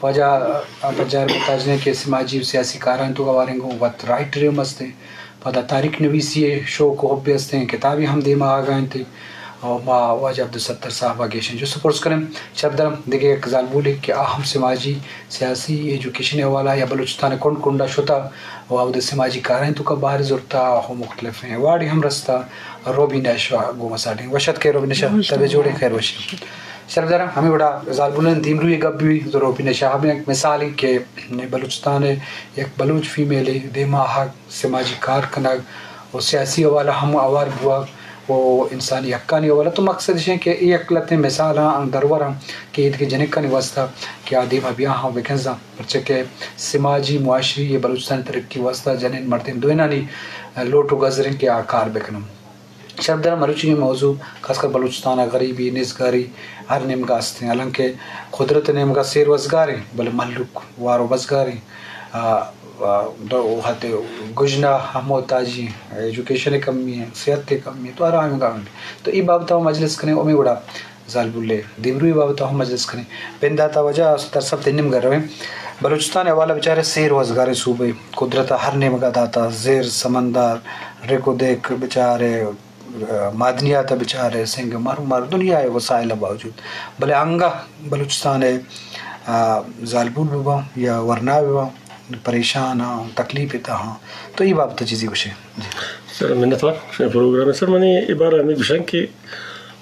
واجہ بجار محتاج نے کہ سماجی و سیاسی کارانی توکا واریں گوں وت رائٹرے ہم ہستیں، پدا تاریخ نویسی ءِ شوق و حبے ہستیں، کتابے ہم دیما آگا انت۔ و ما واجہ عبدالستار صاحب ءَ گیشیں جست و پرس کنیں۔ شرپ دارم دگہ یک زالبولے کہ آ ہم سماجی، سیاسی، ایجوکیشن حوالہ یا بلوچستان کنڈ کنڈا شتا و اودے سماجی کارانی توکا بہر زرتا و مختلفیں ایوارڈے ہم رستا۔ روبینہ شاہ گوں ما ساڑی۔ وش اتکے روبینہ شاہ، تبے جوڑے، خیر وشی۔ شرپ دارم ہمے وڑا زالبولانی دیمروی گپ بی، تو روبینہ شاہ ہم یک مثالے کہ بلوچستان ءِ یک بلوچ فیمیلے دیما آہگ، سماجی کار کنگ و سیاسی حوالہ ہم ہوار بوگ و انسانی حقانی حوالہ۔ تو مقصد اش انت کہ اے یک لہتیں مثالاں درور آں کہ ایدگہ جنکانی واسطہ کہ آ دیما بیاہاں و بکنزاں، پرچہ کہ سماجی معاشری ءِ بلوچستان ءِ ترقی واسطہ جنین مردین دوئینانی لوٹ و گزر انت کہ آ کار بکنن۔ شرپ دارم مروچی موضوع خاص کر بلوچستان ءَ غریبی، نیزگاری ہر نیمگا ہستیں، حالانکہ قدرت ءِ نیمگا سیر وزگاریں، بلے مہلوک وار و بزگاریں۔ آ، آ، دو حد گژنا ہم محتاجی، ایجوکیشن ءِ کمی ہے، صحت ءِ کمی ہے، تو ہر آنگا ہم۔ تو اے بابت ءَ مجلس کنیں، ہمے وڑا زالبول ءِ دیمروی بابت ءَ ہم مجلس کنیں۔ بندات ءَ واجہ ستار صاحب تئی نیمگ ءَ رویں۔ بلوچستان ءِ حوالہ بچارے سیر وزگاریں صوبے، قدرت ءَ ہر نیمگ ءَ داتا، زر، سمندر، رک و دک بچارے، معدنیات ءَ بچارے، سنگ مر مر، دنیا ءِ وسائل ءِ باوجود۔ بلے انگہ بلوچستان ءِ، آ، زالبول بباں یا ورنا بباں، پریشان آں، تکلیف ءِ تہا آں۔ تو اے بابت ءَ چیزے گوشے؟ جی۔ سر، منت وار شمئے پروگرام ءَ۔ سر، منی اے بارہ ہمے گوشاں کہ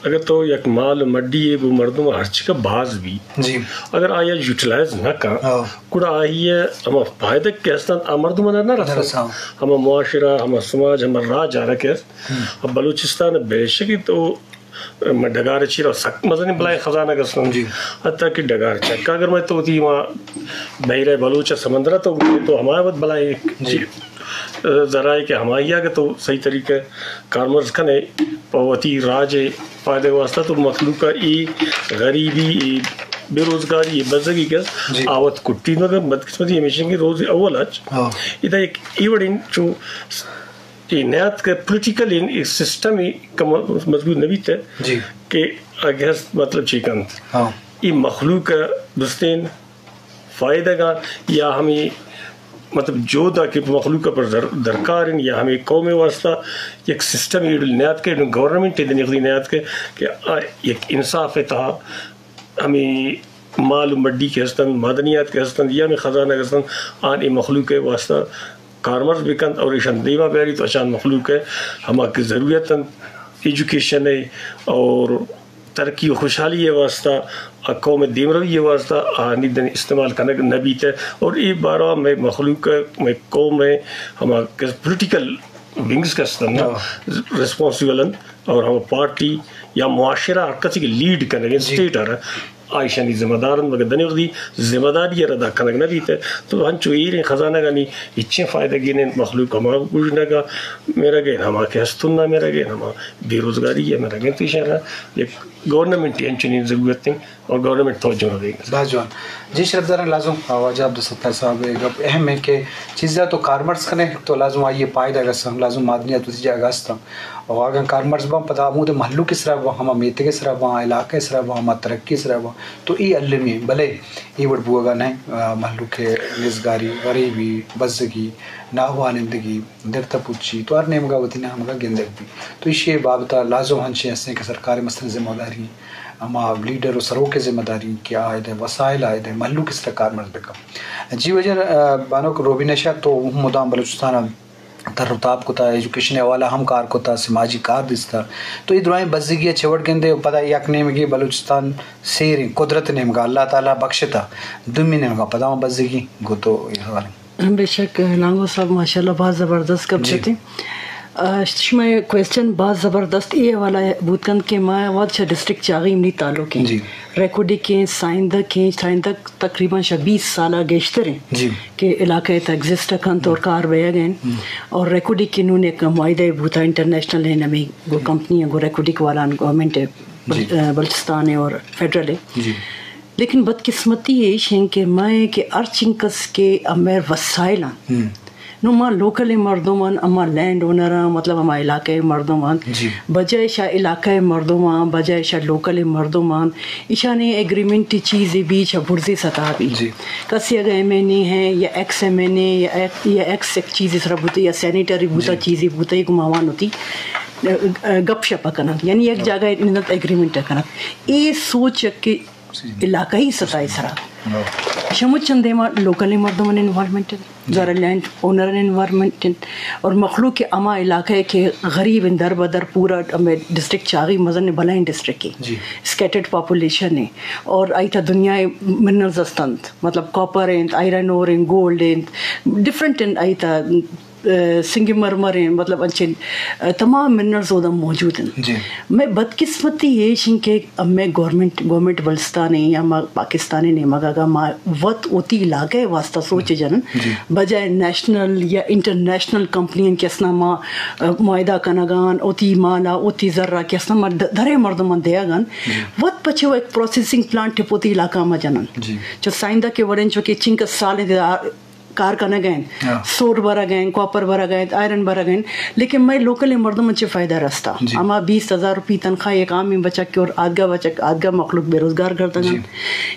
اگر تو یک مال و مڈی یے گوں مردم ہرچکہ باز بی، جی۔ اگر آیا یوٹیلائز نہ کن، ہاں۔ گڑا آئی ءِ ہما فائدہ کہ ہستن، آ مردم ءَ نہ رسن۔ نہ رسن۔ ہما معاشرہ، ہما سماج، ہما راج آرا کہ ہست۔ ہم۔ اب بلوچستان بے شکی تو ڈگار چیرا سک مزنیں بلائیں خزانہ گستن۔ جی۔ حتیٰ کہ ڈگار چکا اگر میں تو وتی ما بحیرہ بلوچ سمندر تو، تو ہمارا وت بلائیں، جی۔ ذرائع کہ ہمائی آ کہ تو صحیح طریقہ کارمرز کنے، پہ وتی راج ءِ فائدہ ءِ واسطہ تو مخلوق ءَ اے غریبی، اے بے روزگاری، اے بزگی کہ، جی۔ آ وت کٹی، مگر بدقسمتی ہمیش انت کہ روز اول اچ، ہاں۔ ادا یک اے وڑیں چو اے نیاتکہ پولیٹیکل اے سسٹم اے کم مضبوط نہ بیتہ، جی۔ کہ اگہ ہست مطلب چی کنت۔ ہاں۔ اے مخلوق ءَ درستیں فائدہ گا یا ہمے مطلب جہد ءَ کہ مخلوق ءَ پر در-، درکار انت یا ہمے قوم ءِ واسطہ یک سسٹم ایڈل نیاتکہ، گورنمنٹ ءِ دنیخدی نیاتکہ کہ آ یک انصاف ءِ تہا ہمے مال و مڈی کہ ہستن، معدنیات کہ ہستن یا ہمے خزانہ کہ ہستن، آن اے مخلوق ءِ واسطہ کارمرز بکنت اور ایشان دیما بیاریت، اشان مخلوق ءِ ہما کہ ضرورت انت ایجوکیشن ءِ اور ترقی و خوشحالی ءِ واسطہ، آ قوم ءِ دیمروی ءِ واسطہ، آ ندن استعمال کنگ نہ بیت۔ اور اے بارہ مئے مخلوق ءِ، مئے قوم ءِ ہما کہ پولیٹیکل ونگز کہ ہستن نا، ہاں۔ ریسپانسبل انت اور ہما پارٹی یا معاشرہ ہر کسی کہ لیڈ کنگ ءَ، جی۔ اسٹیٹ ءَ را، آ ایشانی ذمہ دار انت، مگر دنیخدی ذمہ داری ءَ را ادا کنگ نہ بیت۔ تو ہنچو ایریں خزانہ گانی ہچیں فائدہ گینے، مخلوق ہما گژنگ ءَ مرگ ءَ، ہما کہ ہستن ءَ مرگ ءَ، ہما بے روزگاری ءَ مرگ ءَ۔ تو ایشاں را یک گورنمنٹ ءِ انچنیں ضرورت انت اور گورنمنٹ توجہ نہ دیگ۔ باز جوان۔ جی شرپ دارن، لازم واجہ عبدالستار صاحب ءِ گپ اہم ہے کہ چیزا تو کارمرز کنے تو لازم آئی ءِ پائدگ است، لازم معدنیات وتی جاگہ است۔ اور اگاں کارمرز باں پدا ہمود مہلوک ءِ سرا باں، ہما میتگ ءِ سرا باں، علاقہ ءِ سرا باں، ہما ترقی ءِ سرا باں، تو اے المی، بلے اے وڑ بوگا نہ، آ، مہلوک ءِ نیزگاری، غریبی، بزگی، ناوانندگی، درتہ پچی تو ہر نیمگا وتی نیمگا گندگ بی۔ تو ایشی بابتا لازم ہنچیں ہستیں کہ سرکار ءِ مستریں ذمہ داری، ہما لیڈر و سروک ءِ ذمہ داری کہ آ اد ءِ وسائل ءَ اد ءِ مہلوک ءِ سرا کارمرز بکن۔ جی واجہ، آ، بانک روبینہ شاہ تو مدام بلوچستان ءَ تر و تاب کتا، ایجوکیشن ءِ حوالہ ہم کار کتا، سماجی کار دیستا۔ تو اے درائیں بزگی ءَ چہ وڑ گندے و پدا یک نیمگے بلوچستان سیریں قدرت نیمگا اللہ تعالی بخشتا، دومی نیمگا پدا ہم بزگی گو تو اے حوالہ۔ بے شک، لانگو صاحب، ماشاءاللہ، باز زبردست گپ جی۔ جتے۔ آ، شمئے کوئسچن باز زبردست اے حوالہ بوت کنت کہ ما وت چہ ڈسٹرکٹ چاغی منی تعلق ہیں۔ جی۔ ریکوڈک ہیں، سائندک ہیں، سائندک تقریباً شہ بیست سال گیشتر ہیں جی۔ کہ علاقہ ءِ تہ ایگزسٹ کنت اور کار بیگ ہیں۔ ہم۔ اور ریکوڈک کے نون ایک معاہدہ بوتا انٹرنیشنل ہیں، ہمیں گو جی۔ کمپنی ہیں، گو ریکوڈک والا گورنمنٹ ہے، جی۔ بل-، بلوچستان ہے اور فیڈرل ہے۔ جی۔ لیکن بدقسمتی ایش ہیں کہ میں کہ ہر چنکس کے امیر وسائل ہیں۔ ہم۔ نوں ما لوکل مردم آں، ہما لینڈ اونر آں، مطلب ہما علاقہ مردم آں، جی۔ بجائے شا علاقہ مردم آں، بجائے شا لوکل مردم آں، ایشانی ایگریمنٹ چیزے بی، چا برزی سطح بی۔ جی۔ کسی اگر ایم این اے ہیں یا ایکس ایم این اے یا ایک-، یا ایکس ایک چیز سرا بوتے یا سینیٹری بوتا، جی۔ چیزے بوتا، یہ گماوان ہوتی، ا، ا، گپ شپ کنن، یعنی یک، ہاں۔ جاگہ انت ایگریمنٹ کنن۔ اے سوچ کہ علاقائی سطح سرا۔ ہاں۔ شمو چندے ما لوکل مردم انوالومنٹ، جی۔ ذرا لینڈ اونر انوالومنٹ اور مخلوق کے ہما علاقہ کہ غریب ہیں، در بدر پورا ہمیں ڈسٹرکٹ چاغی مزن بلائیں ڈسٹرکٹ ہے۔ جی۔ اسکیٹرڈ پاپولیشن ہے اور آئی تا دنیا منرلز استنت، مطلب کاپر ہیں، آئرن اور ہیں، گولڈ ہیں، ڈفرنٹ ہیں آئی تا، آ، سنگ مرمر ہیں، مطلب انچیں، آ، تمام منرلز اودا موجود ہیں۔ جی۔ میں بدقسمتی ایش ہیں کہ اب میں گورنمنٹ، گورنمنٹ بلوچستان ہیں یا ما پاکستان نیمگا ما وت اوتی علاقہ واسطہ سوچ جنن، جی۔ بجائے نیشنل یا انٹرنیشنل کمپنی کہ اسنا ما، آ، معاہدہ کنگان، اوتی مالا، اوتی زرا کہ اسنا ما د-، درے مردمان دیگان، جی۔ وت پچے وہ ایک پروسیسنگ پلانٹ پوتی علاقہ ما جنن۔ جی۔ چو سائندہ کے وڑیں چو کہ چنک سال کار کنگ ء انت، ہاں۔ سور برگ ء انت، کاپر برگ ء انت، آئرن برگ ء انت، لیکن مئے لوکل مردم چہ فائدہ رستا؟ جی۔ ہما بیست ہزار روپی تنخواہ یک عام بچک اور آدگا بچک، آدگا مخلوق بے روزگار گردگ انت۔ جی۔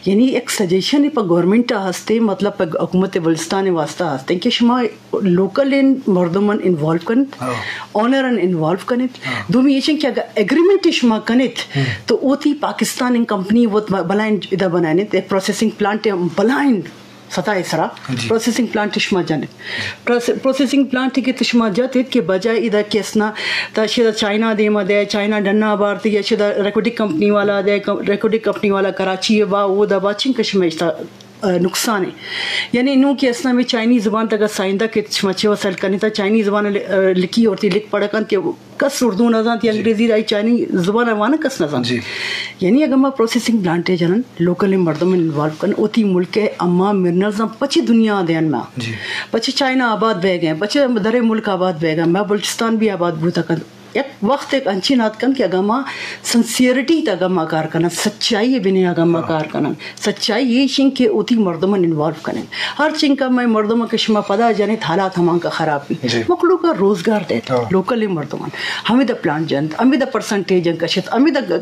یعنی ایک سجیشن پہ گورنمنٹ ہستے، مطلب پہ حکومت بلوچستان واسطہ ہستے کہ شما لوکل مردم انوالو کنت، ہاں۔ اونر انوالو کنت۔ ہاں۔ دومی ایش کہ اگر ایگریمنٹ شما کنت، ہم۔ تو اوتی پاکستان کمپنی وہ بلائیں ادا بنائیں، پروسیسنگ پلانٹ بلائیں سطح سرا، جی۔ پروسیسنگ پلانٹ شما جنت۔ پروس-، پروسیسنگ پلانٹ کہ شما جت کہ بجائے ادا کسنا تا شدا چائنا دیما دے، چائنا ڈنا بارتی یا شدا ریکوڈک کمپنی والا دے، کم-، ریکوڈک کمپنی والا کراچی با، او دا با چنکہ شما اشتا، آ، نقصان ہے۔ یعنی نو کہ اسنا میں چائنی زبان تک سائندہ کہ شما چے وسائل کنی تا چائنی زبان ل-، آ، لکھی اور تی لکھ پڑھ کن کہ کس اردو نہ زانت یا جی۔ انگریزی رائی چائنی زبان وانہ کس نہ زانت۔ جی۔ یعنی اگر ما پروسیسنگ پلانٹ جنن، لوکل مردم انوالو کن، اوتی ملک اما منرلز پچی دنیا دین ما۔ جی۔ پچی چائنا آباد بہ گئے، پچی درے ملک آباد بہ گئے، ما بلوچستان بھی آباد بوتا کن۔ یک وقت ایک انچین آتکن کہ اگاں ما سنسیئرٹی تا اگاں ما کار کنن، سچائی بنے اگاں ما ہاں۔ کار کنن، سچائی ایش انت کہ اوتی مردمان انوالو کنن۔ ہر چنکا مئے مردم کہ شما پدا جنت حالات ہمانکا خراب بی۔ جی۔ مخلوق روزگار دیت، ہاں۔ لوکل مردمان۔ ہمیں دا پلانٹ جنت، ہمیں دا پرسنٹیج کشت، ہمیں دا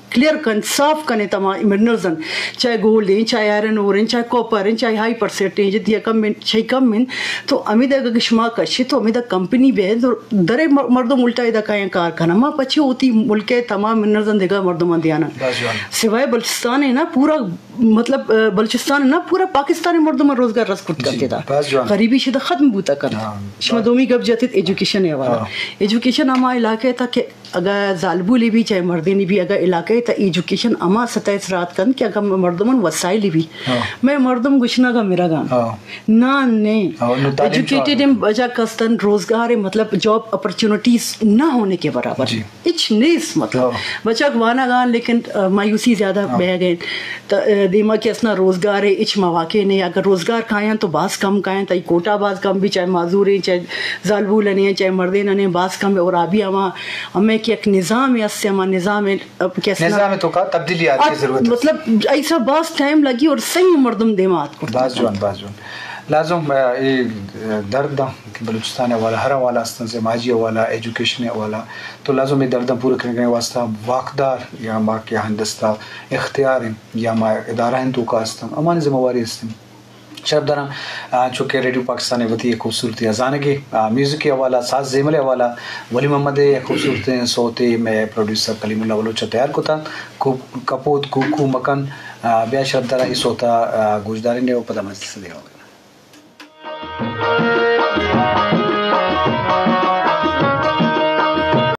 کلیئر کن، صاف کنے تمام منرلز انت، چاہے گولڈ ہیں، چاہے آئرن اور ہیں، چاہے کاپر ہیں، چاہے ہائی پرسنٹیج دیا کم ہیں، چاہے کم ہیں، تو ہمیں دا اگر شما کشے تو ہمیں دا کمپنی بہ تو درے مر-، مردم الٹا ادا کائیں کار کنا۔ ما پچے ہوتی ملک تمام منرلز انت دگا مردمان دیانا۔ باز جوان۔ سوائے بلوچستان ہے نا، پورا مطلب، آ، بلوچستان ہے نا، پورا پاکستان مردم روزگار رس کرت جی، کرتے دا۔ باز جوان۔ غریبی شدہ ختم بوتا کن۔ ہاں، شما باز دومی گپ جاتت ایجوکیشن ہے والا۔ ہاں۔ ایجوکیشن ہما علاقہ تھا کہ اگاں زالبولے بی چاہے مردینے بی، اگاں علاقہ تا ایجوکیشن ہما سطح سرا اتکنت کہ اگاں مردمان وسائلے بی۔ ہاں۔ مئے مردم گشنگا مرگان۔ ہاں۔ نان نے۔ ہاں، نو تعلیم ایجوکیٹڈ چاہیے۔ بچک ہستن، روزگار ہے، مطلب جاب اپرچونٹیز نہ ہونے کے برابر۔ جی۔ ہچ نیست مطلب۔ ہاں۔ بچک وانگان لیکن، آ، مایوسی زیادہ ہاں۔ بہ گئے۔ تا، آ، دیما کہ اسنا روزگار ہے، ہچ مواقع نہیں۔ اگر روزگار کایاں تو باز کم کایاں، تا کوٹا باز کم بی، چاہے معذور ہیں، چاہے زالبول نے، چاہے مردین نے، باز کم ہے۔ اور ابھی ہما، ہمیں کہ ایک نظام ہے، اس سے ہما نظام ہے، اب کیسا نظام ہے تو کا تبدیلی آتی ہے ضرورت ہے۔ مطلب ایسا باز ٹائم لگی اور صحیح مردم دیما آت کرتا۔ باز جوان، باز جوان۔ لازم، آ، اے، آ، درد کہ بلوچستان حوالہ، ہر حوالہ استن سے ماجی حوالہ، ایجوکیشن حوالہ، تو لازم اے درداں پورا کنگ ء واسطہ واکدار یا ما کہ آہن دستا اختیار انت یا ما ادارہ انت توکا استن، ہمانی ذمہ واری استن۔ شرفداراں، آ، چونکہ ریڈیو پاکستان ء وتی ایک خوبصورتی ء زانگے، آ، میوزک ء حوالہ، ساز زیمل ء حوالہ، ولی محمد ء یک خوبصورتیں سوتے مئے پروڈیوسر کلیم اللہ بلوچ ء تیار کتا، کو-، کپوت کوکو مکن، آ، بیا شرفداراں ای سوتا، آ، گوشدارین ء پدا مزید سے دیوان۔